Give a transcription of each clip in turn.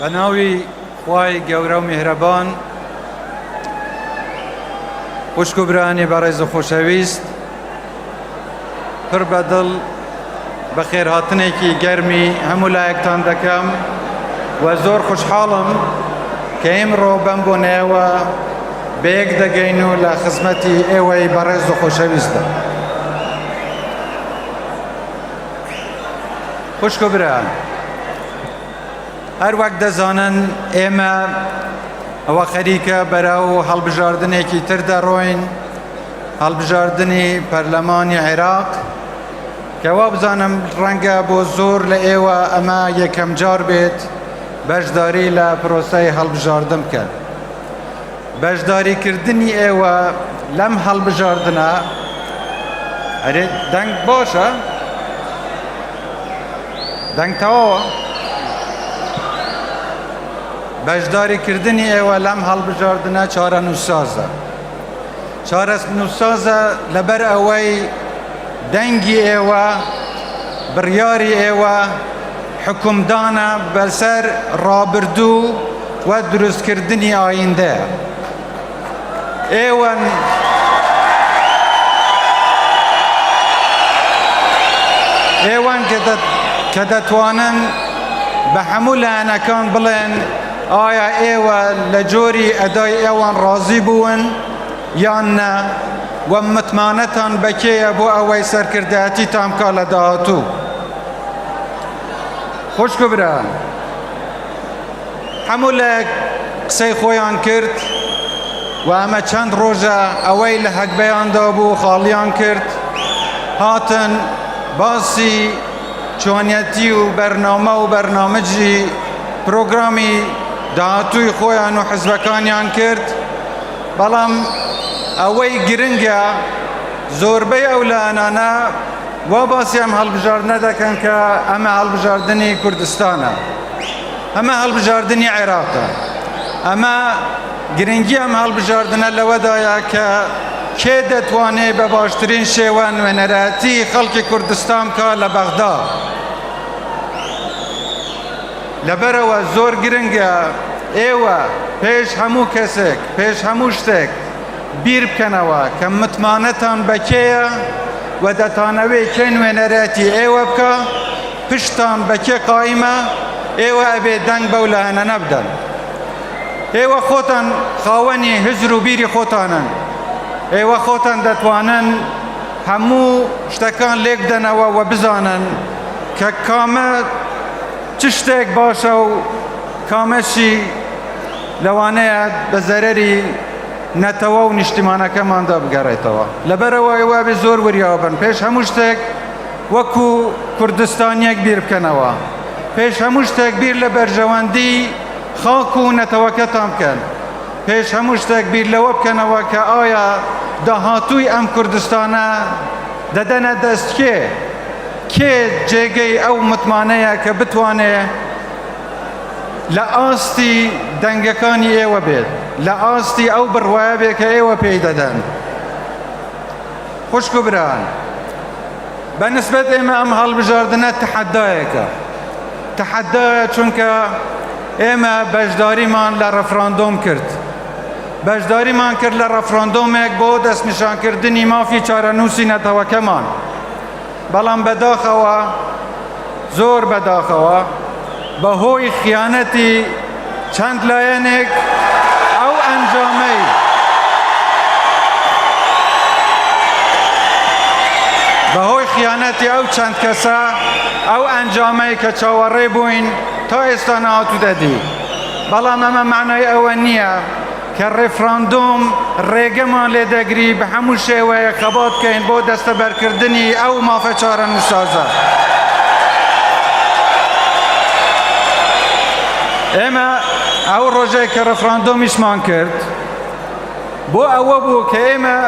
بە ناوی خوای گەورە و میهرەبان خوشک و برانی بەڕێز و خۆشەویست پڕ بە دڵ بەخێرهاتنێکی گەرمی هەموو لایەکتان دەکەم و زۆر خوشحاڵم کە ئیمڕۆ بەم بۆنەیەوە بەیەک دەگەین و لە خزمەتی ئێوەی بەڕێز و خۆشەویستدا. خوشک و برا هەر وەک دەزانن ئێمە ئەوە خەریکە بەرەو هەڵبژاردنێکی تر دەڕۆین، هەڵبژاردنی پەرلەمانی عێراق کە وابزانم ڕەنگە بۆ زۆر لە ئێوە ئەمە یەکەم جار بێت بەشداری لە پرۆسەی هەڵبژاردن بکەن. بەشداریکردنی ئێوە لەم هەڵبژاردنە ئەرێ دەنگ باشە؟ دەنگ تەواوە؟ بەشداریکردنی ئێوە لەم هەڵبژاردنە چارەنووسسازە. چارەنووسسازە لەبەر ئەوەی دەنگی ئێوە، بڕیاری ئێوە حوکمدانە بەسەر ڕابردوو و دروستکردنی ئایندەیە. ئێوەن ئێوەن کە دەتوانن بە هەموو لایەنەکان بڵێن ئایا ئێوە لە جۆری ئەدای ئەوان ڕازی بوون یان نا و متمانەتان بە کێیە بۆ ئەوەی سەرکردایەتیتان بکا لە داهاتوو. خوشک و برایان، هەموو لایەک قسەی خۆیان کرد و ئەمە چەند ڕۆژە ئەوەی لە هەگبەیاندا بوو خاڵیان کرد، هاتن باسی چۆنیەتی و بەرنامە و بەرنامجی پرۆگرامی داهاتووی خۆیان و حزبەکانیان کرد، بەڵام ئەوەی گرنگە زۆربەی ئەو لایەنانە وا باسی ئەم هەڵبژاردنە دەکەن کە ئەمە هەڵبژاردنی کوردستانە، ئەمە هەڵبژاردنی عێراقە، ئەمە گرنگی ئەم هەڵبژاردنە لەوەدایە کە کێ دەتوانێت بە باشترین شێوە نوێنەرایەتی خەڵکی کوردستان بکا لە بەغدا. لەبەرئەوە زۆر گرنگە ئێوە پێش هەموو کەسێک، پێش هەموو شتێک بیر بکەنەوە کە متمانەتان بە کێیە و دەتانەوێت کێ نوێنەرایەتی ئێوە بکا، پشتتان بە کێ قایمە، ئێوە ئەبێ دەنگ بەو لایەنانە بدەن. ئێوە خۆتان خاوەنی هزر و بیری خۆتانن، ئێوە خۆتان دەتوانن هەموو شتەکان لێک بدەنەوە و بزانن کە کامە چ شتێک باشە و کامەشی لەوانەیە بە زەرەری نەتەوە و نیشتیمانەکەماندا بگەڕێتەوە. لەبەرئەوە ئێوە ئەبێ زۆر وریا بن، پێش هەموو شتێک وەکو کوردستانیەک بیر بکەنەوە، پێش هەموو شتێک بیر لە بەرژەوەندی خاک و نەتەوەکەتان بکەن، پێش هەموو شتێک بیر لەوە بکەنەوە کە ئایا داهاتووی ئەم کوردستانە دەدەنە دەست کێ؟ کێ جێگەی ئەو متمانەیە کە بتوانێ لە ئاستی دەنگەکانی ئێوە بێت، لە ئاستی ئەو بڕوایە بێت کە ئێوە پێی دەدەن؟ خوشک و برایان، بە نسبەت ئێمە ئەم هەڵبژاردنە تەحەدایەکە، تەحەدایە چونکە ئێمە بەشداریمان لە ڕەفراندۆم کرد، بەشداریمان کرد لە ڕەفراندۆمێک بۆ دەستنیشانکردنی مافی چارەنووسی نەتەوەکەمان، بەڵام بەداخەوە زۆر بەداخەوە بەهۆی خیانەتی چەند لایەنێک ئەو ئەنجامەی بەهۆی خیانەتی ئەو چەند کەسە ئەو ئەنجامەی کە چاوەڕێ بووین تا ئێستا نەهاتووتە دی. بەڵام ئەمە مەعنای ئەوە نییە کە ڕێفراندۆم ڕێگەمان لێ دەگری بە هەموو شێوەیەک خەبات بکەین بۆ دەستەبەرکردنی ئەو مافە چارەنووسسازە. ئێمە ئەو ڕۆژەی کە ڕێفراندۆمیشمان کرد بۆ ئەوە بوو کە ئێمە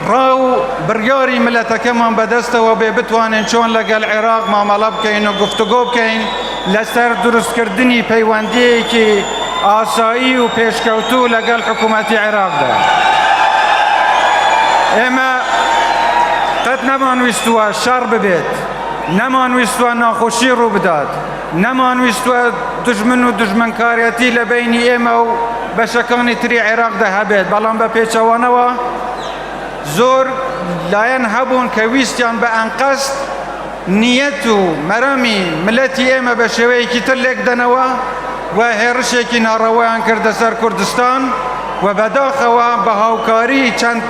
ڕا و بڕیاری ملەتەکەمان بەدەستەوە بێ بتوانین چۆن لەگەڵ عێراق مامەڵە بکەین و گفتوگۆ بکەین لەسەر دروستکردنی پەیوەندییەکی ئاسایی و پێشکەوتوو لەگەڵ حکوومەتی عێراقدا. ئێمە قەت نەمانویستووە شەڕ ببێت، نەمانویستووە ناخۆشی ڕووبدات. نەمانویستوە دوژمن و دوژمنکارەتی لە بەینی ئێمە و بەشەکانی تری عێراقدا هەبێت، بەڵام بە پێچەوانەوە زۆر لایەن هەبوون کە ویستیان بە ئەنقەست نیەت و مەرامی ملەتی ئێمە بە شێوەیەکی تر لێکدەنەوە و هێڕشێکی ناڕەوایان کردە سەر کوردستان و بەداخەوە بە هاوکاری چەند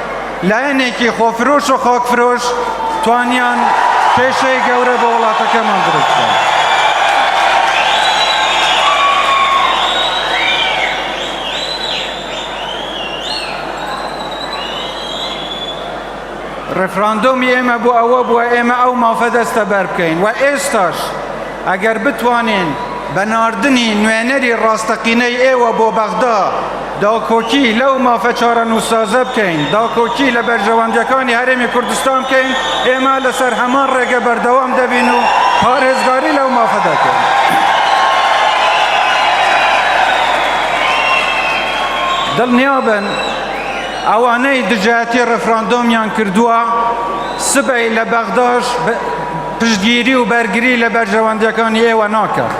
لایەنێکی خۆفرۆش و خاکفرۆش توانیان کێشەی گەورە بۆ وڵاتەکەمان دروست بکەن. ڕێفراندۆمی ئێمە بۆ ئەوە بووە ئێمە ئەو مافە دەستەبەر بکەین و ئێستاش ئەگەر بتوانین بە ناردنی نوێنەری ڕاستەقینەی ئێوە بۆ بەغدا داکۆکی لەو مافە چارەنووسسازە بکەین، داکۆکی لە بەرژەوەندییەکانی هەرێمی کوردستان بکەین، ئێمە لەسەر هەمان ڕێگە بەردەوام دەبین و پارێزگاری لەو مافە دەکەین. دڵنیابن ئەوانەی دژایەتی ڕێفراندۆمیان کردووە سبەی لە بەغداش پشتگیری و بەرگری لە بەرژەوەندیەکانی ئێوە ناکەن.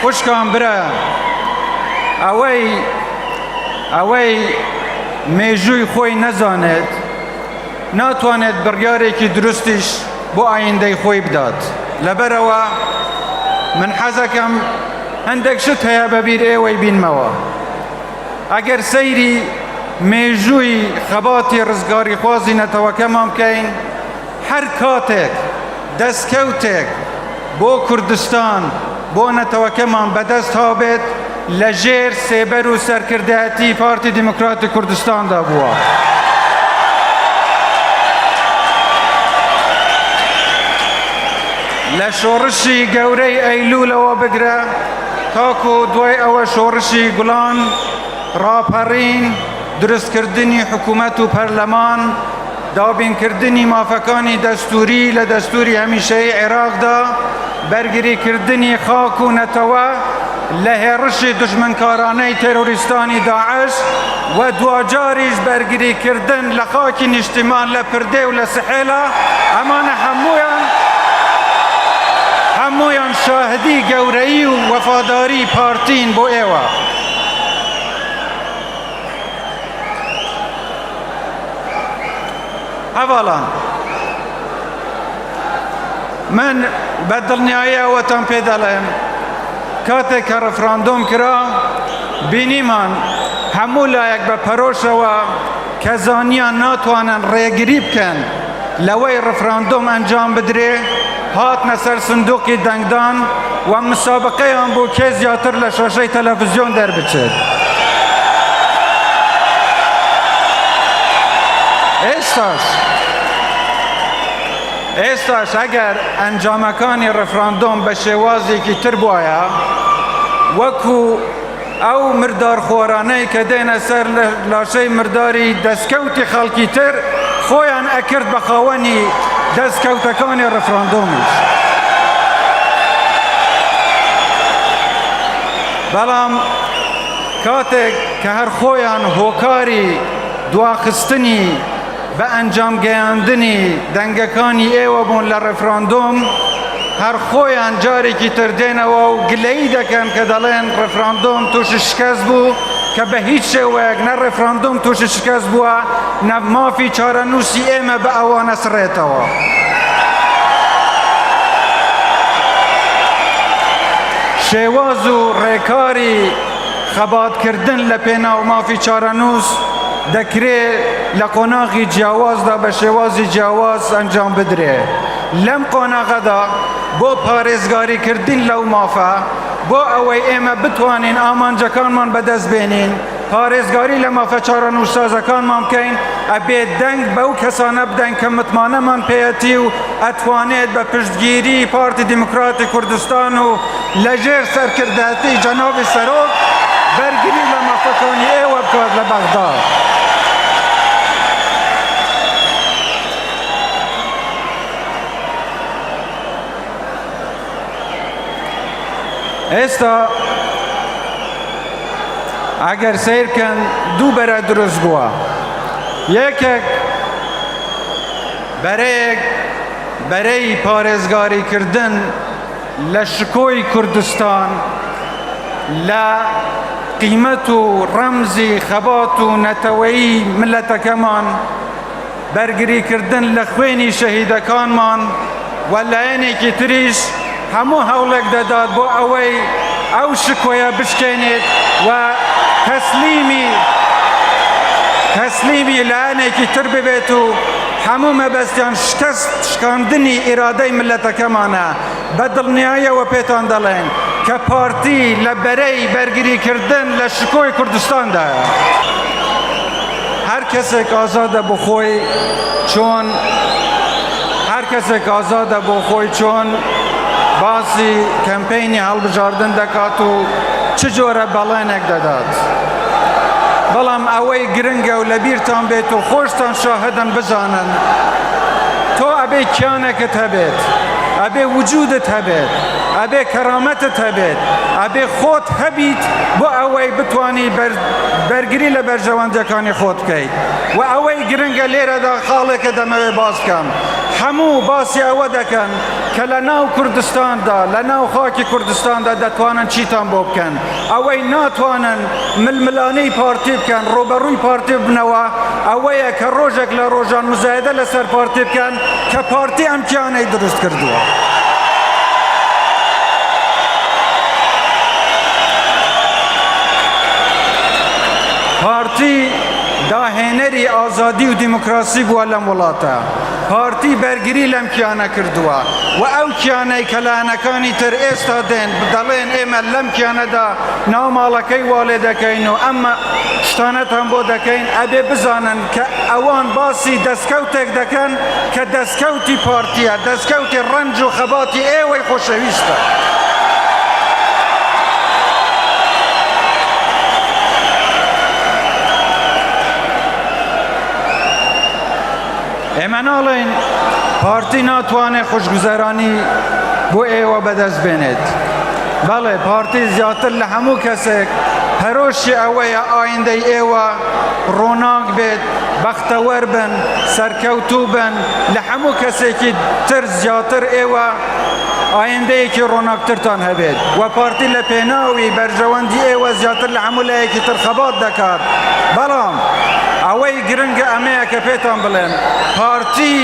خوشکان برایان ئەوەی ئەوەی مێژووی خۆی نەزانێت ناتوانێت بڕیارێکی دروستیش بۆ ئایندەی خۆی بدات لەبەرەوە من حەزەکەم هەندێک شت هەیە بەبیر ئێوەی بینمەوە ئەگەر سەیری مێژووی خەباتی ڕزگاریخوازی نەتەوەکەمان بکەین، هەر کاتێک دەستکەوتێک بۆ کوردستان، بۆ نەتەوەکەمان بەدەست هابێت، لە ژێر سێبەر و سەرکردایەتی پارتی دیموکراتی کوردستاندا بووە. لە شۆڕشی گەورەی ئەیلوولەوە بگرە تاکو دوای ئەوە شۆڕشی گوڵان، ڕاپەڕین، دروستکردنی حکومەت و پەرلەمان، دابینکردنی مافەکانی دەستووری لە دەستووری هەمیشەیی عێراقدا، بەرگریکردنی خاک و نەتەوە لە هێڕشی دوژمنکارانەی تێرۆریستانی داعش و دواجاریش بەرگریکردن لە خاکی نیشتیمان لە پردێ و لە سحێلا، ئەمانە هەموویان هەموویان شاهدی گەورەیی و وەفاداری پارتین بۆ ئێوە. هەڤاڵان من بە دڵنیایی ئەوەتان پێ دەڵێم کاتێک کە ڕفراندۆم کرا بینیمان هەموو لایەک بە پەرۆشەوە کە زانیان ناتوانن ڕێگری بکەن لەوەی ڕفراندۆم ئەنجام بدرێ هاتنە سەر سندوقی دەنگدان و مسابقەیان بۆ کێ زیاتر لە شاشەی تەلەڤزیۆن دەربچێت. ئێستاش ئێستاش ئەگەر ئەنجامەکانی ڕفراندۆم بە شێوازێکی تر بوایە وەکو ئەو مردارخۆرانەی کە دێنە سەر لاشەی مرداری دەستکەوتی خەڵکی تر خۆیان ئەکرد بە خاوەنی دەستکەوتەکانی ڕفراندۆمیش. بەڵام کاتێک کە هەر خۆیان هۆکاری دواخستنی بە ئەنجام گەیاندنی دەنگەکانی ئێوە بوون لە ڕێفراندۆم، هەر خۆیان جارێکی تر دێنەوە و گلەیی دەکەن کە دەڵێن ڕێفراندۆم تووشی شکست بوو، کە بە هیچ شێوەیەک نە ڕێفراندۆم تووشی شکست بووە، نە مافی چارەنووسی ئێمە بە ئەوە نەسڕێتەوە. شێواز و ڕێکاری خەباتکردن لە پێناو مافی چارەنووس دەکرێ لە قۆناغی جیاوازدا بە شێوازی جیاواز ئەنجام بدرێ. لەم قۆناغەدا بۆ پارێزگاریکردن لەو مافە، بۆ ئەوەی ئێمە بتوانین ئامانجەکانمان بەدەست بێنین، پارێزگاری لە مافە چارەنووسسازەکانمان بکەین، ئەبێ دەنگ بەو کەسانە بدەین کە متمانەمان پێیەتی و ئەتوانێت بە پشتگیری پارتی دیموکراتی کوردستان و لەژێر سەرکردایەتی جەنابی سەرۆک بەرگری لە مافەکانی ئێوە بکات لە بەغدا. ئێستا ئەگەر سەیر بکەن دوو بەرە دروست بووە یەکێک. بەرەیەک بەرەی پارێزگاریکردن لە شکۆی کوردستان، لە قیمەت و ڕەمزی خەبات و نەتەوەیی میللەتەکەمان، بەرگریکردن لە خوێنی شەهیدەکانمان و لایەنێکی تریش هەموو هەوڵێک دەدات بۆ ئەوەی ئەو شکۆیە بشکێنێت و تەسلیمی تەسلیمی لایەنێکی تر ببێت و هەموو مەبەستیان شکست شکاندنی ئیرادەی میللەتەکەمانە. بە دڵنیاییەوە پێتان دەڵێن کە پارتی لە بەرەی بەرگریکردن لە شکۆی کوردستاندایە. هەر کەسێک ئازادە بۆ خۆی چۆن هەر کەسێک ئازادە بۆ خۆی چۆن باسی کەمپەینی هەڵبژاردن دەکات و چ جۆرە بەڵێنێک دەدات. بەڵام ئەوەی گرنگە و لەبیرتان بێت و خۆشتان شاهدن بزانن تۆ ئەبێ کیانێکت هەبێت، ئەبێ وجودت هەبێت، ئەبێ کەرامەتت هەبێت، ئەبێ خۆت هەبیت بۆ ئەوەی بتانی بەرگری لە بەرژەوەندیەکانی خۆت بکەیت. و ئەوەی گرنگە لێرەدا خاڵێکە دەمەوێت باس بکەم، هەموو باسی ئەوە دەکەن کە لە ناو کوردستاندا، لە ناو خاکی کوردستاندا دەتوانن چیتان بۆ بکەن. ئەوەی ناتوانن ململانێی پارتی بکەن، ڕووبەڕووی پارتی ببنەوە، ئەوەیە کە ڕۆژێک لە ڕۆژان مزایدە لەسەر پارتی بکەن کە پارتی ئەم کیانەی دروست کردووە. پارتی داهێنەری ئازادی و دیموکراسی بووە لەم وڵاتە. پارتی بەرگری لەم کیانە کردووە و ئەو کیانەی کە لایەنەکانی تر ئێستا دێن دەڵێن ئێمە لەم کیانەدا ناو ماڵەکەی وا لێ دەکەین و ئەم شتانەتان بۆ دەکەین، ئەبێ بزانن کە ئەوان باسی دەستکەوتێک دەکەن کە دەستکەوتی پارتیە، دەستکەوتی ڕەنج و خەباتی ئێوەی خۆشەویستە. ئێمە ناڵێین پارتی ناتوانێت خۆشگوزەرانی بۆ ئێوە بەدەست بێنێت. بەڵێ پارتی زیاتر لە هەموو کەسێک پەرۆشی ئەوەیە ئایندەی ئێوە ڕۆناک بێت، بەختەوەر بن، سەرکەوتوو بن، لە هەموو کەسێکی تر زیاتر ئێوە ئایندەیەکی ڕۆناکترتان هەبێت و پارتی لە پێناوی بەرژەوەندی ئێوە زیاتر لە هەموو لایەکی تر خەبات دەکات. بەڵام ئەوەی گرنگە ئەمەیە کە پێتان بڵێم پارتی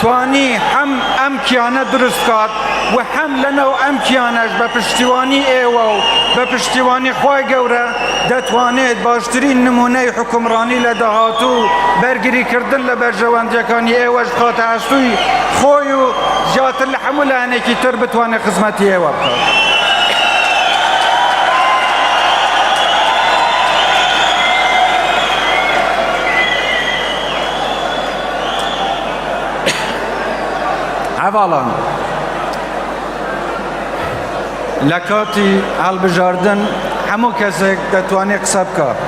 توانی هەم ئەم کیانە دروست بکات و هەم لەناو ئەم کیانەش بە پشتیوانی ئێوە و بە پشتیوانی خوای گەورە دەتوانێت باشترین نمونەی حوکمڕانی لە داهاتوو بەرگریکردن لە بەرژەوەندیەکانی ئێوەش بخاتە ئەستوی خۆی و زیاتر لە هەموو لایەنێکی تر بتوانێت خزمەتی ئێوە بکات. هەڤاڵان لە کاتی هەڵبژاردن هەموو کەسێک دەتوانێت قسە بکات،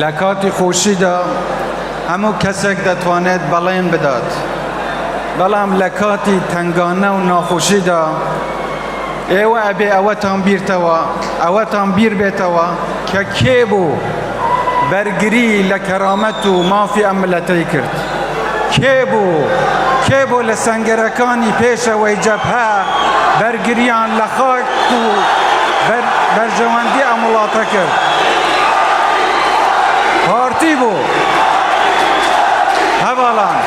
لە کاتی خۆشیدا هەموو کەسێک دەتوانێت بەڵێن بدات، بەڵام لە کاتی تەنگانە و ناخۆشیدا ئێوە ئەبێ ئەوەتان بیرتەوە ئەوەتان بیر بێتەوە کە کێ بوو بەرگری لە کەرامەت و مافی ئەم ملەتەی کرد، کێ بوو کێ بوو لە سەنگەرەکانی پێشەوەی جەبهە بەرگریان لە خاک و بەرژەوەندی ئەم وڵاتە کرد؟ پارتی بوو هەڤاڵان.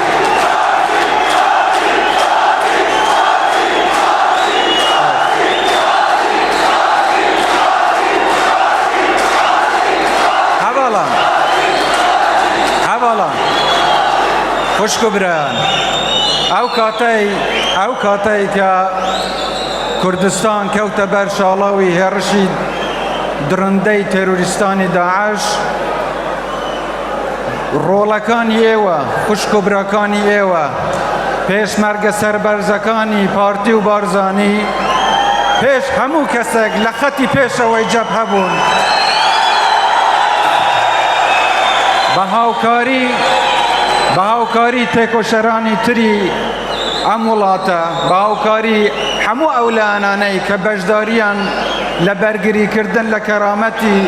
هەڤاڵان هەڤاڵان خوشک و برایان ئەو کاتەی ئەو کاتەی کە کوردستان کەوتە بەر شاڵاوی هێڕشی دڕندەی تێرۆریستانی داعش ڕۆڵەکانی ئێوە، خوشک و براکانی ئێوە، پێشمەرگە سەربەرزەکانی پارتی و بارزانی پێش هەموو کەسێک لە خەتی پێشەوەی جەبهە بوون. بە هاوکاری بە هاوکاری تێکۆشەرانی تری ئەم وڵاتە، بە هاوکاری هەموو ئەو لایەنانەی کە بەشداریان لە بەرگریکردن لە کەرامەتی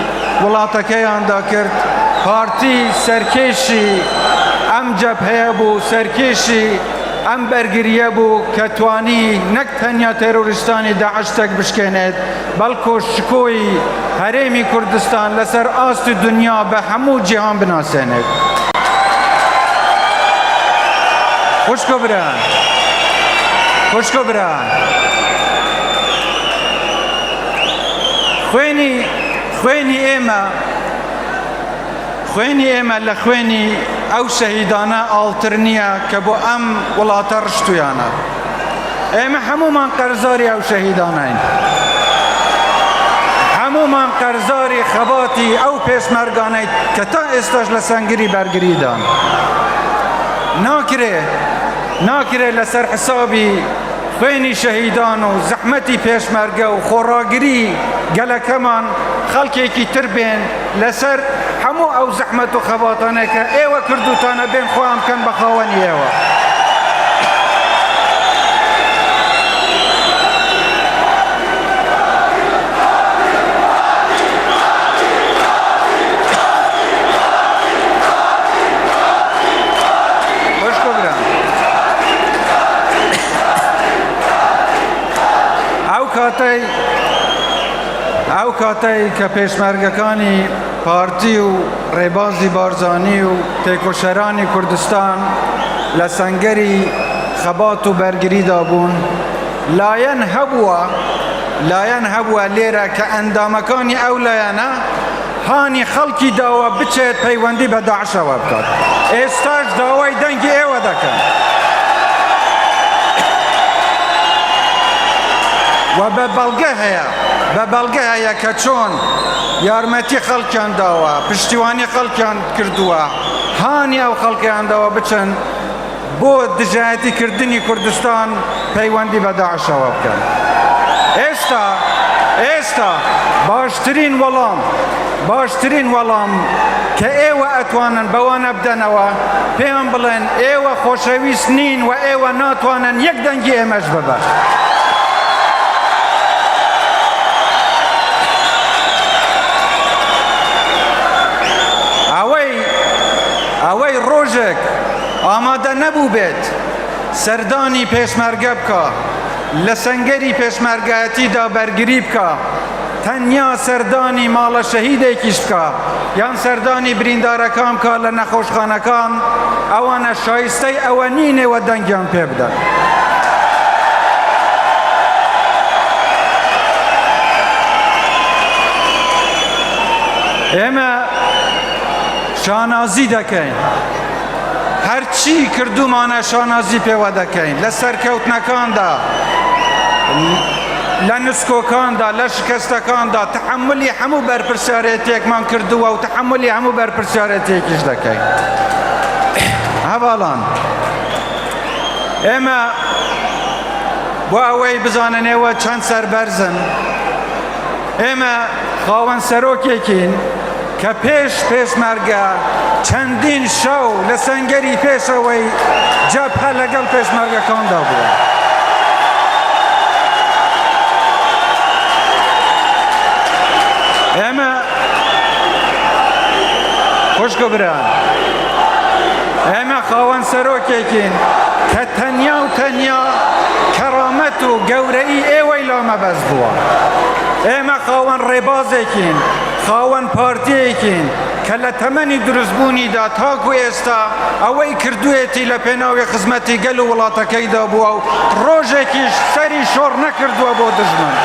وڵاتەکەیاندا کرد، پارتی سەرکێشی ئەم جەبهەیە بوو سەرکێشی ئەم بەرگرییە بوو کە توانی نەک تەنیا تێرۆریستانی داعش تێک بشکێنێت، بەڵکۆ شکۆی هەرێمی کوردستان لەسەر ئاستی دنیا بە هەموو جیهان بناسێنێت. خوشک و برایان، خوشک و برایان، خوێنی خوێنی ئێمە خوێنی ئێمە لە خوێنی ئەو شەهیدانە ئاڵتر نییە کە بۆ ئەم وڵاتە ڕشتویانە. ئێمە هەموومان قەرزاری ئەو شەهیدانین. هەموومان قەرزاری خەباتی ئەو پێشمەرگانەی کە تا ئێستاش لە سەنگری بەرگریدان. ناکرێ ناکرێ لەسەر حسابی خوێنی شەهیدان و زەحمەتی پێشمەرگە و خۆڕاگری گەلەکەمان خەڵکێکی تر بێن لەسەر هەموو ئەو زەحمەت و خەباتانەی کە ئێوە کردوتانە بێن خۆیان بکەن بە خاوەنی ئێوە. خوشک و برا ئەو کاتەی ئەو کاتەی کە پێشمەرگەکانی پارتی و ڕێبازی بارزانی و تێکۆشەرانی کوردستان لە سەنگەری خەبات و بەرگریدا بوون، لایەن هەبووە لایەن هەبووە لێرە کە ئەندامەکانی ئەو لایەنە هانی خەڵکی داوە بچێت پەیوەندی بە داعشەوە بکات، ئێستاش داوای دەنگی ئێوە دەکەن. و بە بەڵگە هەیە بە بەڵگە هەیە کە چۆن یارمەتی خەڵکیان داوە، پشتیوانی خەڵکیان کردووە، هانی ئەو خەڵکەیان داوە بچن بۆ دژایەتی کردنی کوردستان پەیوەندی بە داعشەوە بکەن. ئێستا ئێستا باشترین وەڵام باشترین وەڵام کە ئێوە ئەتوانن بەوانە بدەنەوە پێیان بڵێن ئێوە خۆشەویست نین و ئێوە ناتوانن یەک دەنگی ئێمەش ببەن. ئەوەی ئەوەی ڕۆژێک ئامادە نەبووبێت سەردانی پێشمەرگە بکا، لە سەنگەری پێشمەرگایەتیدا بەرگری بکا، تەنیا سەردانی ماڵە شەهیدێکیش بکا یان سەردانی بریندارەکان بکا لە نەخۆشخانەکان، ئەوانە شایستەی ئەوە نین ئێوە دەنگیان پێ بدەن. ئێمە شانازی دەکەین هەرچی کردومانە شانازی پێوە دەکەین لە سەرکەوتنەکاندا لە نسکۆکاندا لە شکستەکاندا تحملی هەموو بەرپرسیارێتێکمان کردووە و تحملی هەموو بەرپرسیارێتێکیش دەکەین هەواڵان ئێمە بۆ ئەوەی بزانن ئێوە چەند سەربەرزن ئێمە خاوەن سەرۆکێکین کە پێش پێشمەرگە چەندین شەو لە سەنگەری پێشەوەی جەبهە لەگەڵ پێشمەرگەکاندا بووە. ئێمە خوشک و برا ئێمە خاوەن سەرۆکێکین کە تەنیا و تەنیا کەرامەت و گەورەی ئێوەی لا مەبەست بووە. ئێمە خاوەن ڕێبازێکین خاوەن پارتییەکین کە لە تەمەنی دروستبوونیدا تاکو ئێستا ئەوەی کردوویەتی لە پێناوی خزمەتی گەل و وڵاتەکەیدا بووە و ڕۆژێکیش سەری شۆڕ نەکردووە بۆ دوژمن.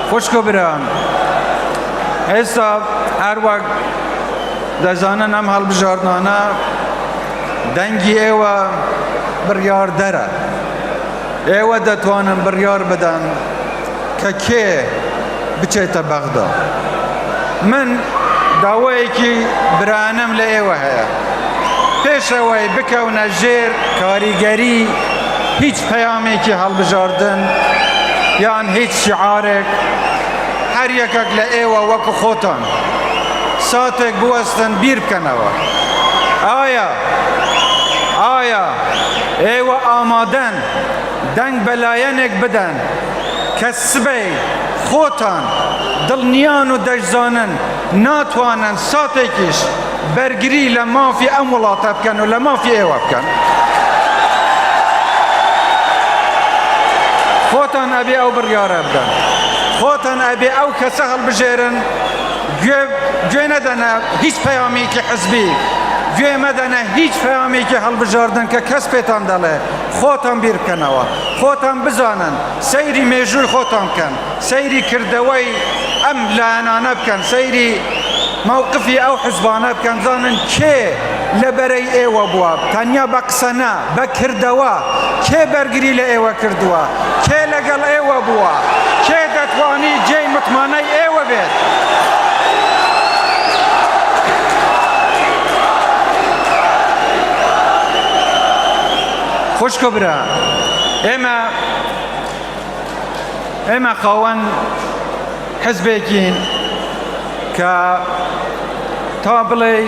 خوشک و برایان ئێستا هەروەک دەزانن ئەم هەڵبژاردنانە دەنگی ئێوە بڕیاردەرە ئێوە دەتوانن بڕیار بدەن کە کێ بچێتە بەغدا من داوایەکی برانم لە ئێوە هەیە پێشەوەی بکەونە ژێر کاریگەری هیچ پەیامێکی هەڵبژاردن یان هیچ شعارێک هەر یەکێک لە ئێوە وەکو خۆتان. ساتێک بوەستن بیر بکەنەوە. ئایا ئایا ئێوە ئامادەن دەنگ بە لایەنێک بدەن کە سبەی خۆتان دڵنیان و دەشزانن ناتوانن ساتێکیش بەرگری لە مافی ئەم وڵاتە بکەن و لە مافی ئێوە بکەن؟ خۆتان ئەبێ ئەو بڕیارە بدەن. خۆتان ئەبێ ئەو کەسە هەڵبژێرن گوێ گوێ نەدەنە هیچ پەیامێکی حزبی، گوێ مەدەنە هیچ پەیامێکی هەڵبژاردن کە کەس پێتان دەڵێ. خۆتان بیر بکەنەوە، خۆتان بزانن، سەیری مێژووی خۆتان بکەن، سەیری کردەوەی ئەم لایەنانە بکەن، سەیری مەوقفی ئەو حزبانە بکەن، بزانن کێ لە بەرەی ئێوە بووە، تەنیا بە قسە نا، بە کردەوە کێ بەرگری لە ئێوە کردووە، کێ لەگەڵ ئێوە بووە، کێ دەتوانی جێی متمانەی ئێوە بێت. خوشک و برا، ئێمە ئێمە خاوەن حزبێکین کە تا بڵێی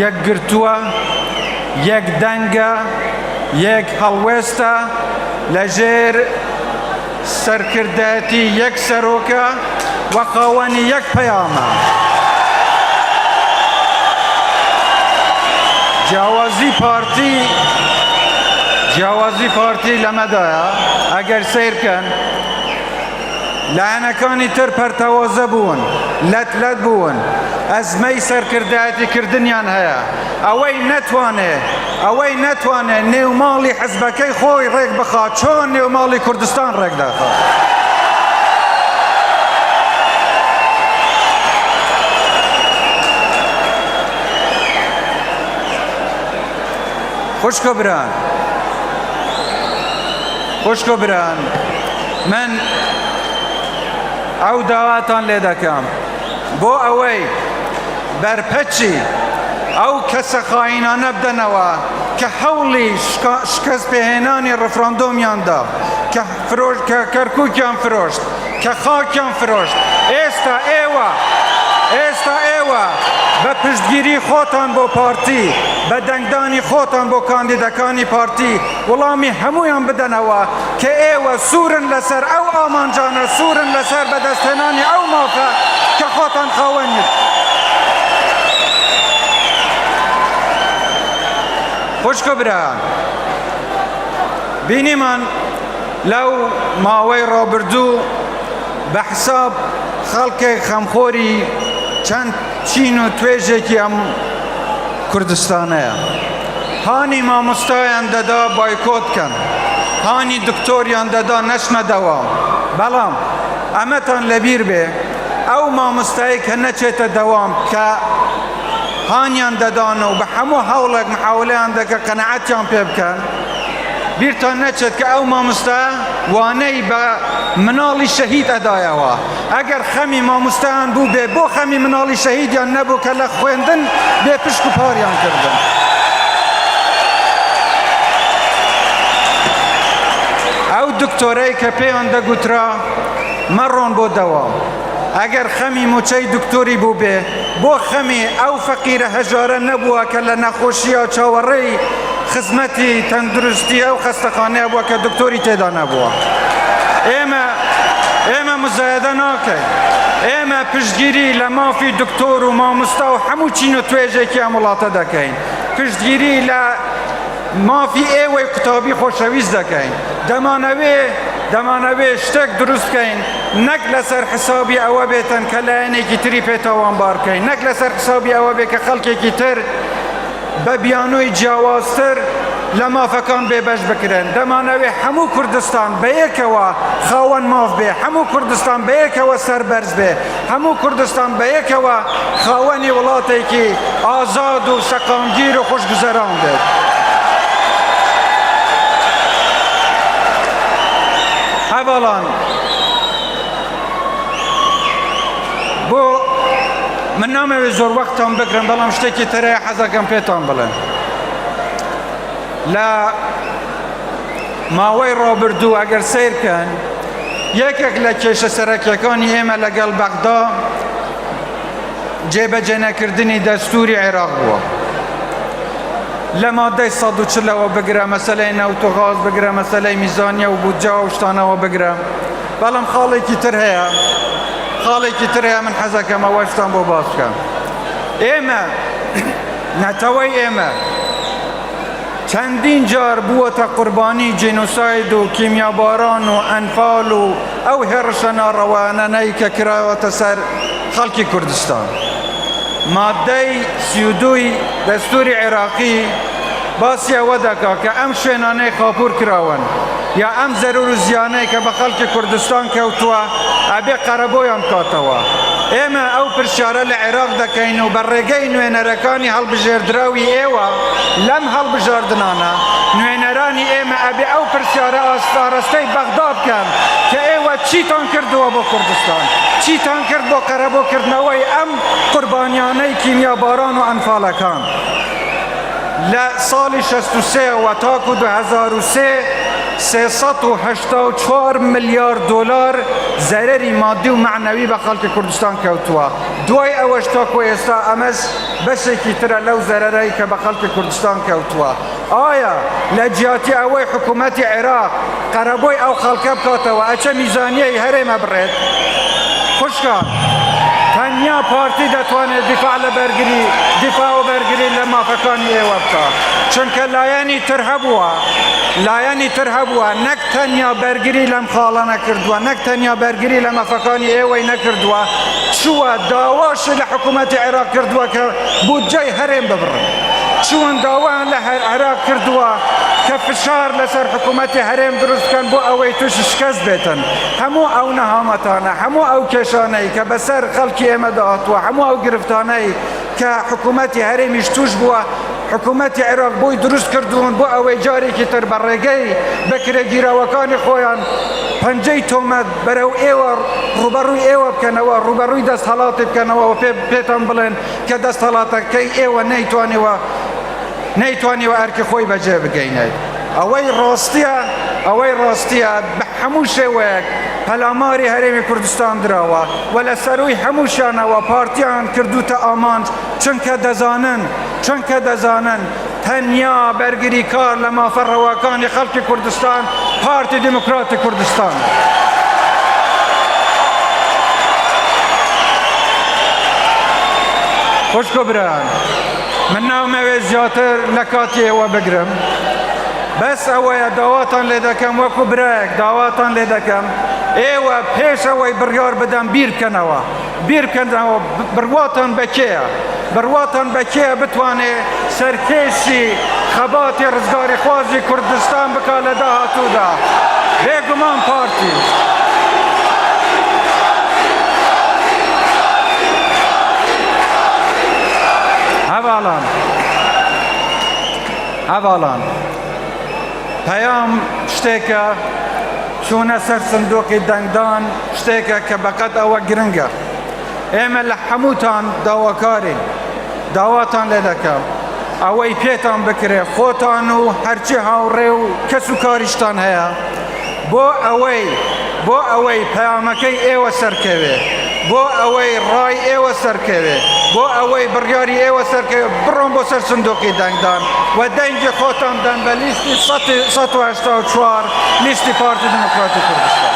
یەکگرتووە، یەک دەنگە، یەک هەڵوێستە، لەژێر سەرکردایەتی یەک سەرۆکە و خاوەنی یەک پەیامە. جیاوازی پارتی جیاوازی پارتی لەمەدایە ئەگەر سەیر بکەن لایەنەکانی تر پەرتەوازە بوون، لەت لەت بوون، ئەزمەی سەرکردایەتی کردنیان هەیە، ئەوەی نەتوانێ ئەوەی نەتوانێ نێوماڵی حزبەکەی خۆی ڕێک بخا چۆن نێوماڵی کوردستان ڕێک دەخا؟ خوشک و بران خوشک و بران من ئەو داواتان لێ دەکەم بۆ ئەوەی بەرپەچی ئەو کەسە خاینانە بدەنەوە کە هەوڵی شکست پێهێنانی ڕفراندۆمیان دا، کە فرۆش کە کەرکوکیان فرۆشت، کە خاکیان فرۆشت، ئێستا ئێوە ئێستا ئێوە بە پشتگیری خۆتان بۆ پارتی، بە دەنگدانی خۆتان بۆ کاندیدەکانی پارتی وڵامی هەموویان بدەنەوە کە ئێوە سوورن لەسەر ئەو ئامانجانە، سوورن لەسەر بەدەستهێنانی ئەو مافە کە خۆتان خاوەنیت. خوشک و برایان، بینیمان لەو ماوەی ڕابردوو بە حساب خەڵکێک خەمخۆری چەند چین و توێژێکی ئەم کوردستانەیە. هانی مامۆستایان دەدا بایکۆت کەن، هانی دکتۆریان دەدا نەچنە دەوام، بەڵام ئەمەتان لەبیر بێ ئەو مامۆستایەی کە نەچێتە دەوام کە هانیان دەدان و بە هەموو هەوڵێک محاولەیان دەکرد قەناعەتیان پێ بکەن، بیرتان نەچێت کە ئەو مامۆستا وانەی بە مناڵی شەهید ئەدایەوە، ئەگەر خەمی مامۆستایان بووبێ بۆ خەمی مناڵی شەهیدیان نەبوو کە لە خوێندن بێ پشک و پاریان کردن. ئەو دکتۆرەی کە پێیان دەگوترا مەڕۆن بۆ دەوام، ئەگەر خەمی موچەی دکتۆری بووبێ بۆ خەمی ئەو فەقیرە هەژارە نەبووە کە لە نەخۆشییا چاوەڕێی خزمەتی تەندروستی ئەو خەستەخانەیە بووە کە دکتۆری تێدا نەبووە. ئێمە ئێمە مزایدە ناکەین. ئێمە پشتگیری لە مافی دکتۆر و مامۆستا و هەموو چین و توێژێکی ئەم وڵاتە دەکەین. پشتگیری لە مافی ئێوەی قوتابی خۆشەویست دەکەین. دەمانەوێ دەمانەوێ شتێک دروست بکەین نەک لەسەر حسابی ئەوە بێتن کە لایەنێکی تری پێ تاوانبار بکەین، نەک لەسەر حسابی ئەوە بێ کە خەڵکێکی تر بە بیانووی جیاوازتر لە مافەکان بێبەش بکرێن. دەمانەوێ هەموو کوردستان بەیەکەوە خاوەن ماف بێ، هەموو کوردستان بەیەکەوە سەربەرز بێ، هەموو کوردستان بەیەکەوە خاوەنی وڵاتێکی ئازاد و سەقامگیر و خۆشگوزەران بێت. هەڤاڵان بۆ من نامەوێت زۆر وەختتان بگرم بەڵام شتێکی تر هەیە حەزەکەم پێتان بڵێم لە ماوەی ڕابردوو ئەگەر سەیر بکەن یەکێک لە کێشە سەرەکیەکانی ئێمە لەگەڵ بەغدا جێبەجێنەکردنی دەستوری عێراق بووە. لە مادەی 140 ەوە بگرە، مەسەلەی نەوت و غاز بگرە، مەسەلەی میزانیە و بودجە و شتانەوە بگرە. بەڵام خاڵێکی تر هەیە، خاڵێکی تر هەیە من حەزەکەم ئەوەشتان بۆ باس بکەم. ئێمە نەتەوەی ئێمە چەندین جار بووەتە قوربانی جینۆساید و کیمیاباران و ئەنفال و ئەو هێڕشە ناڕەوانەنەی کە کراوەتە سەر خەڵکی کوردستان. مادەی 32ی دەستوری عێراقی باسی ئەوە دەکا کە ئەم شوێنانەی خاپوور کراون یا ئەم زەرور و زیانەی کە بە خەڵکی کوردستان کەوتووە ئەبێ قەرەبۆیان بکاتەوە. ئێمە ئەو پرسیارە لە عێراق دەکەین و بە ڕێگەی نوێنەرەکانی هەڵبژێردراوی ئێوە لەم هەڵبژاردنانە نوێنەرانی ئێمە ئەبێ ئەو پرسیارە ئاراستەی بەغدا بکەن کە ئێوە چیتان کردووە بۆ کوردستان، چیتان کرد بۆ قەرەبۆکردنەوەی ئەم قوربانیانەی کیمیاباران و ئەنفالەکان. لە ساڵی 63 وە تاکو 2003 384 ملیار دۆلار زەرەری مادی و مەعنەوی بە خەڵکی کوردستان کەوتووە، دوای ئەوەش تاکو ئێستا ئەمەش بەشێکی ترە لەو زەرەرەی کە بە خەڵکی کوردستان کەوتووە. ئایا لە جیاتی ئەوەی حکوومەتی عێراق قەرەبۆی ئەو خەڵکە بکاتەوە ئەچە میزانیەی هەرێمە بڕێت؟ خوشکان تەنیا پارتی دەتوانێت دیفاع لە بەرگری دیفاع و بەرگری لە مافەکانی ئێوە بکا، چونکە لایەنی تر هەبووە، لایەنی تر هەبووە نەک تەنیا بەرگری لەم خاڵە نەکردووە، نەک تەنیا بەرگری لە مافەکانی ئێوەی نەکردووە، چووە داواشی لە حکوومەتی عێراق کردووە کە بودجەی هەرێم ببڕن. چوون داوایان لە عێراق کردووە کە فشار لەسەر حکوومەتی هەرێم دروست بکەن بۆ ئەوەی تووشی شکست بێتن. هەموو ئەو نەهامەتانە، هەموو ئەو کێشانەی کە بەسەر خەڵکی ئێمەدا هاتووە، هەموو ئەو گرفتانەی کە حکوومەتی هەرێمیش تووش بووە، حکوومەتی عێراق بۆی دروست کردوون بۆ ئەوەی جارێکی تر بە ڕێگەی بەکرێگیراوەکانی خۆیان پەنجەی تۆمەت بەرەو ئێوە ڕووبەڕووی ئێوە بکەنەوە، ڕووبەڕووی دەستهەڵاتی بکەنەوە و پێتان بڵێن کە دەستهەڵاتەکەی ئێوە نەیتوانیوە نەیتوانیوە ئەرکی خۆی بەجێ بگەینێت. ئەوەی ڕاستیە ئەوەی ڕاستیە بە هەموو شێوەیەک پەلاماری هەرێمی کوردستان دراوە و لە سەرووی هەمووشیانەوە پارتیان کردوتە ئامانج، چونکە دەزانن چونکە دەزانن تەنیا بەرگریکار لە مافە ڕەواکانی خەڵکی کوردستان پارتی دیموکراتی کوردستان. خوشک و برایان من نامەوێت زیاتر لە کاتی ئێوە بگرم، بەس ئەوەیە داواتان لێ دەکەم وەکو برایەک داواتان لێ دەکەم ئێوە پێش ئەوەی بڕیار بدەن بیر بکەنەوە، بیر بکەنەوە بڕواتان بە کێیە، بڕواتان بە کێیە بتوانێ سەرکێشی خەباتی ڕزگاریخوازی کوردستان بکا لە داهاتوودا؟ بێگومان پارتی. هەڤاڵان هەڤاڵان پەیام شتێکە، چوونە سەر سندوقی دەنگدان شتێکە کە بەقەد ئەوە گرنگە. ئێمە لە هەمووتان داواکارین، داواتان لێ دەکەم ئەوەی پێتان بکرێ خۆتان و هەرچی هاوڕێ و کەس و کاریشتان هەیە بۆ ئەوەی بۆ ئەوەی پەیامەکەی ئێوە سەرکەوێ، بۆ ئەوەی ڕای ئێوە سەرکەوێ، بۆ ئەوەی بڕیاری ئێوە سەرکەوێ، بڕۆن بۆ سەر سندوقی دەنگدان و دەنگی خۆتان بدەن بە لیستی 184 لیستی پارتی دیموکراتی کوردستان.